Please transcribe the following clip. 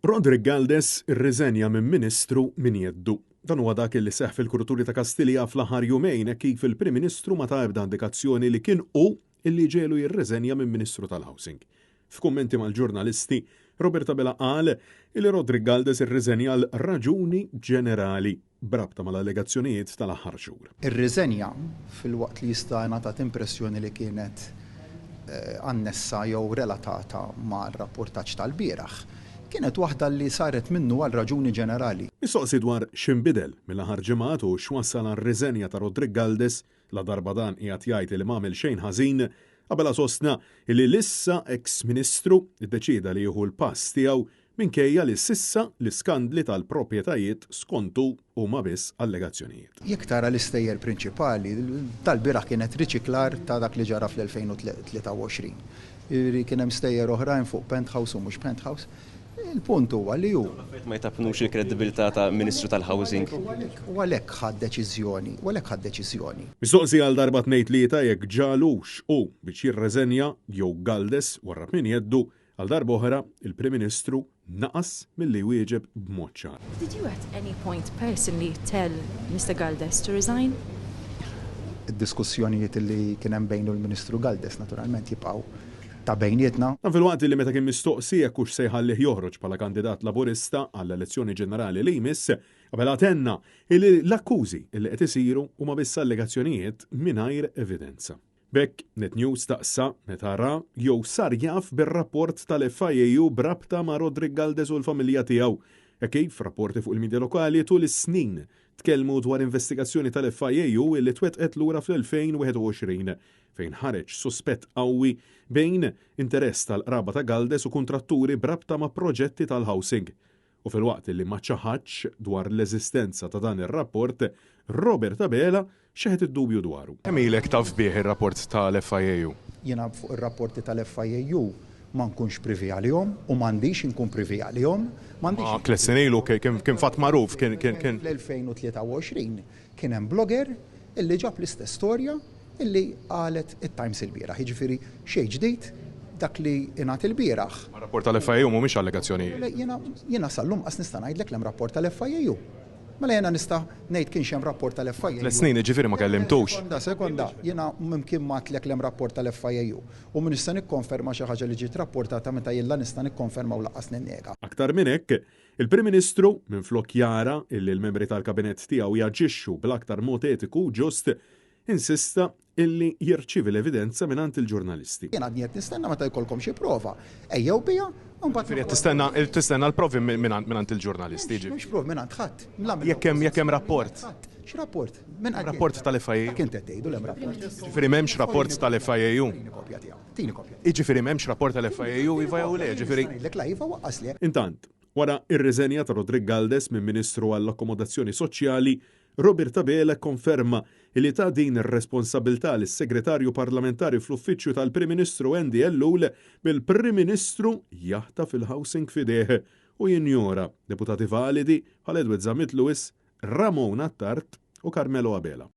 Roderick Galdes irriżenja minn Ministru minn jeddu. Dan huwa dak li seħħ fil-kuruturi ta' Kastilja fl-aħħar jumejn hekk kif il-Prim Ministru ma ta ebda indikazzjoni li kien hu illi ġegħlu jirriżenja minn Ministru tal-Housing. F'kummenti mal-ġurnalisti, Robert Abela qal illi Roderick Galdes irriżenja għal raġuni ġenerali b'rabta mal-allegazzjonijiet tal-aħħar xhur. Ir-riżenja, filwaqt li jista' ingħatat impressjoni li kienet annessa jew relatata mar-rapportaġġ tal-bieraħ, kienet waħda li saret minnu għal raġuni ġenerali. Mistoqsi dwar x'inbidel mill-aħħar ġimgħat u x'wassal għar-riżenja ta' Roderick Galdes, ladarba dan qiegħed jgħid li m'għamel xejn ħażin, Abela sostna li l-issa eks Ministru ddeċieda li jieħu l-pass tiegħu minkejja li s'issa l-iskandli tal-proprjetajiet skont hu huma biss allegazzjonijiet. Jekk tara l-istejjer prinċipali, tal-bieraħ kienet riċiklar ta' dak li ġara fl-2023. Jiġifieri kien hemm stejjer oħrajn fuq penthouse u mhux penthouse. Il-punt huwa li hu. Dawn l-affarijiet ma jtappnux il-kreddibilità ta' Ministru tal-Housing. U għalhekk ħa d-deċiżjoni, u għalhekk ħa d-deċiżjoni. Mistoqsi għal darba tnejn tlieta jekk ġagħlux hu biex jirreżenja jew Galdes warrab minn jeddu, Għal darba oħra, il-Prim Ministru naqas milli jwieġeb b'mod ċar. Did you at any point personally tell Mister Galdes to resign? Id-diskussjonijiet li kien hemm bejni u l-Ministru Galdes naturalment jibqgħu ta' bejnietna. Dan filwaqt li meta kien mistoqsi jekk hux se jħallih joħroġ bħala kandidat Laburista għall-elezzjoni ġenerali li jmiss, Abela tenna li l-akkużi li qed isiru huma biss allegazzjonijiet mingħajr evidenza. B'hekk, Net News staqsa meta ra jew sar jaf bir-rapport tal-FIAU b'rabta ma' Roderick Galdes u l-familja tiegħu, hekk kif rapporti fuq il-midja lokali tul is-snin tkellmu dwar investigazzjoni tal-FIAU li twettqet lura fl-2021 fejn ħareġ suspett qawwi bejn interess tal-qraba ta' Galdes u kuntratturi b'rabta ma' proġetti tal-housing. U filwaqt li ma ċaħadx dwar l-eżistenza ta' dan ir-rapport, Robert Abela xeħet id-dubju dwaru. Kemm ilek taf bih ir-rapport tal-FIAU? Jiena fuq ir-rapporti tal-FIAU ma nkunx privy għalihom u m'għandix inkun privy għalihom. M'għandix. Ma tliet snin ilu kien fatt magħruf, kien kien. Fl-2023 kien hemm blogger illi ġab l-istess storja illi qalet it-Times ilbieraħ. Jiġifieri xejn ġdid dak li ingħad ilbieraħ. Ma r-rapport tal-FIAU mhumiex allegazzjonijiet. Le, jiena, jiena sal-lum qas nista' ngħidlek li hemm rapport tal-FIAU. Mela jiena nista' ngħid kienx hemm rapport tal-FIAU. Tliet snin, jiġifieri ma kellimtux. Sekonda, sekonda, jiena mkien m'għedtlek li hemm rapport tal-FIAU. U m'iniex se nikkonferma xi ħaġa li ġiet rapportata meta jien la nista' nikkonferma u lanqas ninnega. Aktar minn hekk, il-Prim Ministru, minflok jara illi l-membri tal-Kabinett tiegħu jaġixxu bl-aktar mod etiku u ġust, insista illi jirċievi l-evidenza mingħand il-ġurnalisti. Jien għadni qed nistenna meta jkollkom xi prova, ejjew biha u mbagħad. Jiġifieri qed tistenna tistenna l-provi mingħand il-ġurnalisti, jiġifieri. M'hemmx provi mingħand ħadd. Jekk hemm jekk hemm rapport. X'rapport? Rapport tal-FIAU. Dak int qed tgħidu li hemm rapport. Jiġifieri m'hemmx rapport tal-FIAU. Tini kopja tiegħu. Tini kopja. Jiġifieri m'hemmx rapport tal-FIAU iva jew le, jiġifieri. Ngħidlek la iva u aqqas le. Intant, wara r-riżenja ta' Roderick Galdes minn Ministru għall-Akkomodazzjoni Soċjali, Robert Abela kkonferma li ta din ir-responsabbiltà lis-Segretarju Parlamentari fl-Uffiċċju tal-Prim Ministru Andy Ellul bil-Prim Ministru jaħtaf il-housing f'idejh u jinjora deputati validi bħal Edward Zammit Lewis, Ramon Attard u Carmelo Abela.